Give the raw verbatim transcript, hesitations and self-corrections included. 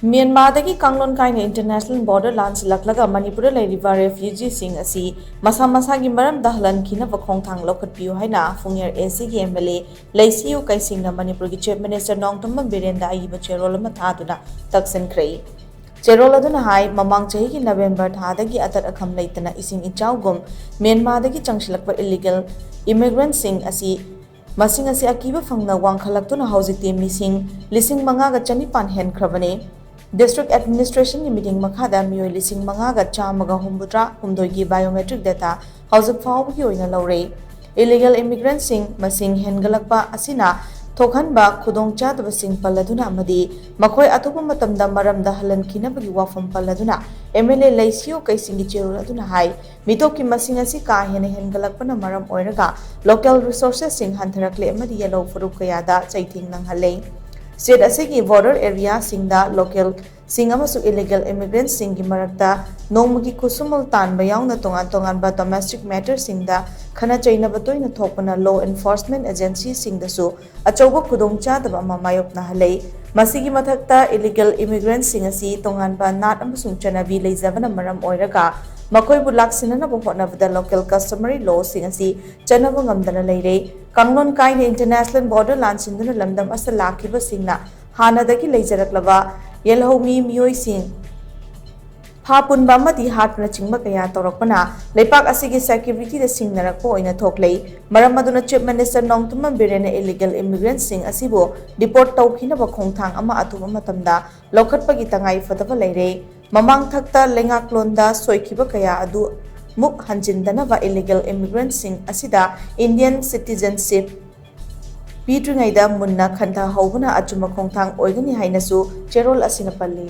ꯃ꯭ꯌꯥꯟꯃꯥꯔꯗꯒꯤ ꯀꯥꯡꯂꯣꯟ ꯀꯥꯏꯅ international border ꯂꯥꯟꯁꯤꯜꯂꯛꯂꯒ ꯃꯅꯤꯄꯨꯔꯗ ꯂꯩꯔꯤꯕ ꯔꯦꯐ꯭ꯌꯨꯖꯤꯁꯤꯡ ꯑꯁꯤ ꯃꯁꯥ ꯃꯁꯥꯒꯤ ꯃꯔꯝꯗ ꯍꯜꯍꯟꯈꯤꯅꯕ ꯈꯣꯡꯊꯥꯡ ꯂꯧꯈꯠꯄꯤꯌꯨ ꯍꯥꯏꯅ ꯐꯨꯡꯌꯔ ꯑꯦꯁꯤꯒꯤ ꯑꯦꯝ ꯑꯦꯜ ꯑꯦ ꯂꯩꯁꯤꯌꯨ ꯀꯩꯁꯤꯡꯅ ꯃꯅꯤꯄꯨꯔꯒꯤ ꯆꯤꯐ ꯃꯤꯅꯤꯁꯇꯔ ꯅꯣꯡꯊꯣꯝꯕꯝ ꯕꯤꯔꯦꯟꯗ ꯑꯏꯕ ꯆꯦꯔꯣꯜ ꯑꯃ ꯊꯥꯗꯨꯅ ꯇꯛꯁꯤꯟꯈ꯭ꯔꯦ꯫ ꯆꯦꯔꯣꯜ ꯑꯗꯨꯅ ꯍꯥꯏ, ꯃꯃꯥꯡ ꯆꯍꯤꯒꯤ ꯅꯕꯦꯝꯕꯔ ꯊꯥꯗꯒꯤ ꯑꯇꯠ ꯑꯈꯝ ꯂꯩꯇꯅ ꯏꯁꯤꯡ ꯏꯆꯥꯎꯒꯨꯝ ꯃ꯭ꯌꯥꯟꯃꯥꯔꯗꯒꯤ ꯆꯪꯁꯤꯜꯂꯛꯄ ꯏꯂꯤꯒꯦꯜ ꯏꯃꯤꯒ꯭ꯔꯦꯟꯠꯁꯤꯡ ꯑꯁꯤ ꯃꯁꯤꯡ ꯑꯁꯤ ꯑꯀꯤꯕ ꯐꯪꯅ ꯋꯥꯡꯈꯠꯂꯛꯇꯨꯅ ꯍꯧꯖꯤꯛꯇꯤ ꯃꯤꯁꯤꯡ ꯂꯤꯁꯤꯡ ꯃꯉꯥꯒ ꯆꯅꯤꯄꯥꯟ ꯍꯦꯟꯈ꯭ꯔꯕꯅꯤ꯫ ꯗꯤꯁꯇ꯭ꯔꯤꯛ ꯑꯦꯗꯃꯤꯅꯤꯁꯇ꯭ꯔꯦꯁꯟꯒꯤ ꯃꯤꯇꯤꯡ ꯃꯈꯥꯗ ꯃꯤꯑꯣꯏ ꯂꯤꯁꯤꯡ ꯃꯉꯥꯒ ꯆꯥꯝꯃꯒ ꯍꯨꯝꯐꯨꯇꯔꯥ ꯍꯨꯝꯗꯣꯏꯒꯤ ꯕꯥꯏꯑꯣꯃꯦꯇ꯭ꯔꯤꯛ ꯗꯦꯇꯥ ꯍꯧꯖꯤꯛ ꯐꯥꯎꯕꯒꯤ ꯑꯣꯏꯅ ꯂꯧꯔꯦ꯫ ꯏꯂꯤꯒꯦꯜ ꯏꯃꯤꯒ꯭ꯔꯦꯟꯠꯁꯤꯡ ꯃꯁꯤꯡ ꯍꯦꯟꯒꯠꯂꯛꯄ ꯑꯁꯤꯅ ꯊꯣꯛꯍꯟꯕ ꯈꯨꯗꯣꯡꯆꯥꯗꯕꯁꯤꯡ ꯄꯜꯂꯗꯨꯅ ꯑꯃꯗꯤ ꯃꯈꯣꯏ ꯑꯊꯨꯕ ꯃꯇꯝꯗ ꯃꯔꯝꯗ ꯍꯜꯍꯟꯈꯤꯅꯕꯒꯤ ꯋꯥꯐꯝ ꯄꯜꯂꯗꯨꯅ ꯑꯦꯝ ꯑꯦꯜ ꯑꯦ ꯂꯩꯁꯤꯌꯨ ꯀꯩꯁꯤꯡꯒꯤ ꯆꯦꯔꯣꯜ ꯑꯗꯨꯅ ꯍꯥꯏ, ꯃꯤꯇꯣꯞꯀꯤ ꯃꯁꯤꯡ ꯑꯁꯤ ꯀꯥ ꯍꯦꯟꯅ ꯍꯦꯟꯒꯠꯂꯛꯄꯅ ꯃꯔꯝ ꯑꯣꯏꯔꯒ ꯂꯣꯀꯦꯜ ꯔꯤꯁꯣꯔꯁꯦꯁꯁꯤꯡ ꯍꯟꯊꯔꯛꯂꯦ ꯑꯃꯗꯤ ꯌꯦꯜꯍꯧ ꯐꯨꯔꯨꯞ ꯀꯌꯥꯗ ꯆꯩꯊꯦꯡ ꯅꯪꯍꯜꯂꯦ꯫ ꯁ꯭ꯇꯦꯠ ꯑꯁꯤꯒꯤ ꯕꯣꯔꯗꯔ ꯑꯦꯔꯤꯌꯥꯁꯤꯡꯗ ꯂꯣꯀꯦꯜꯁꯤꯡ ꯑꯃꯁꯨꯡ ꯏꯂꯤꯒꯦꯜ ꯏꯃꯤꯒ꯭ꯔꯦꯟꯠꯁꯤꯡꯒꯤ ꯃꯔꯛꯇ ꯅꯣꯡꯃꯒꯤ ꯈꯨꯠꯁꯨꯃꯟ ꯇꯥꯟꯕ ꯌꯥꯎꯅ ꯇꯣꯉꯥꯟ ꯇꯣꯉꯥꯟꯕ ꯗꯣꯃꯦꯁꯇꯤꯛ ꯃꯦꯇꯔꯁꯤꯡꯗ ꯈꯠꯅ ꯆꯩꯅꯕ ꯇꯣꯏꯅ ꯊꯣꯛꯄꯅ ꯂꯣ ꯑꯦꯟꯐꯣꯔꯁꯃꯦꯟꯠ ꯑꯦꯖꯦꯟꯁꯤꯁꯤꯡꯗꯁꯨ ꯑꯆꯧꯕ ꯈꯨꯗꯣꯡꯆꯥꯗꯕ ꯑꯃ ꯃꯥꯌꯣꯛꯅꯍꯜꯂꯦ꯫ ꯃꯁꯤꯒꯤ ꯃꯊꯛꯇ, ꯏꯂꯤꯒꯦꯜ ꯏꯃꯤꯒ꯭ꯔꯦꯟꯠꯁꯤꯡ ꯑꯁꯤ ꯇꯣꯉꯥꯟꯕ ꯅꯥꯠ ꯑꯃꯁꯨꯡ ꯆꯠꯅꯕꯤ ꯂꯩꯖꯕꯅ ꯃꯔꯝ ꯑꯣꯏꯔꯒ ꯃꯈꯣꯏꯕꯨ ꯂꯥꯛꯁꯤꯟꯅꯅꯕ ꯍꯣꯠꯅꯕꯗ ꯂꯣꯀꯦꯜ ꯀꯁꯇꯃꯔꯤ ꯂꯣꯁꯤꯡ ꯑꯁꯤ ꯆꯠꯅꯕ ꯉꯝꯗꯅ ꯂꯩꯔꯦ꯫ ꯀꯥꯡꯂꯣꯟ ꯀꯥꯏꯅ ꯏꯟꯇꯔꯅꯦꯁꯅꯦꯜ ꯕꯣꯔꯗꯔ ꯂꯥꯟꯁꯤꯟꯗꯨꯅ ꯂꯝꯗꯝ ꯑꯁꯤꯗ ꯂꯥꯛꯈꯤꯕꯁꯤꯡꯅ ꯍꯥꯟꯅꯗꯒꯤ ꯂꯩꯖꯔꯛꯂꯕ ꯌꯦꯜꯍꯧꯃꯤ ꯃꯤꯑꯣꯏꯁꯤꯡ ꯐꯥ ꯄꯨꯟꯕ ꯑꯃꯗꯤ ꯍꯥꯠꯄꯅꯆꯤꯡꯕ ꯀꯌꯥ ꯇꯧꯔꯛꯄꯅ ꯂꯩꯄꯥꯛ ꯑꯁꯤꯒꯤ ꯁꯦꯀ꯭ꯌꯨꯔꯤꯇꯤꯗ ꯁꯤꯡꯅꯔꯛꯄ ꯑꯣꯏꯅ ꯊꯣꯛꯂꯦ꯫ ꯃꯔꯝ ꯑꯗꯨꯅ ꯆꯤꯐ ꯃꯤꯅꯤꯁꯇꯔ ꯅꯣꯡꯊꯣꯝꯕꯝ ꯕꯤꯔꯦꯟꯅ ꯏꯂꯤꯒꯦꯜ ꯏꯃꯤꯒ꯭ꯔꯦꯟꯠꯁꯤꯡ ꯑꯁꯤꯕꯨ ꯗꯤꯄꯣꯔꯠ ꯇꯧꯈꯤꯅꯕ ꯈꯣꯡꯊꯥꯡ ꯑꯃ ꯑꯊꯨꯕ ꯃꯇꯝꯗ ꯂꯧꯈꯠꯄꯒꯤ ꯇꯉꯥꯏ ꯐꯗꯕ ꯂꯩꯔꯦ꯫ ꯃꯃꯥꯡꯊꯛꯇ ꯂꯩꯉꯥꯛꯂꯣꯟꯗ ꯁꯣꯏꯈꯤꯕ ꯀꯌꯥ ꯑꯗꯨ ꯃꯨꯛ ꯍꯟꯖꯤꯟꯗꯅꯕ ꯏꯂꯤꯒꯦꯜ ꯏꯃꯤꯒ꯭ꯔꯦꯟꯠꯁꯤꯡ ꯑꯁꯤꯗ ꯏꯟꯗꯤꯌꯟ ꯁꯤꯇꯤꯖꯟꯁꯤꯞ ꯄꯤꯗ꯭ꯔꯤꯉꯩꯗ ꯃꯨꯟꯅ ꯈꯟꯊꯍꯧꯕꯅ ꯑꯆꯨꯝꯕ ꯈꯣꯡꯊꯥꯡ ꯑꯣꯏꯒꯅꯤ ꯍꯥꯏꯅꯁꯨ ꯆꯦꯔꯣꯜ ꯑꯁꯤꯅ ꯄꯜꯂꯤ꯫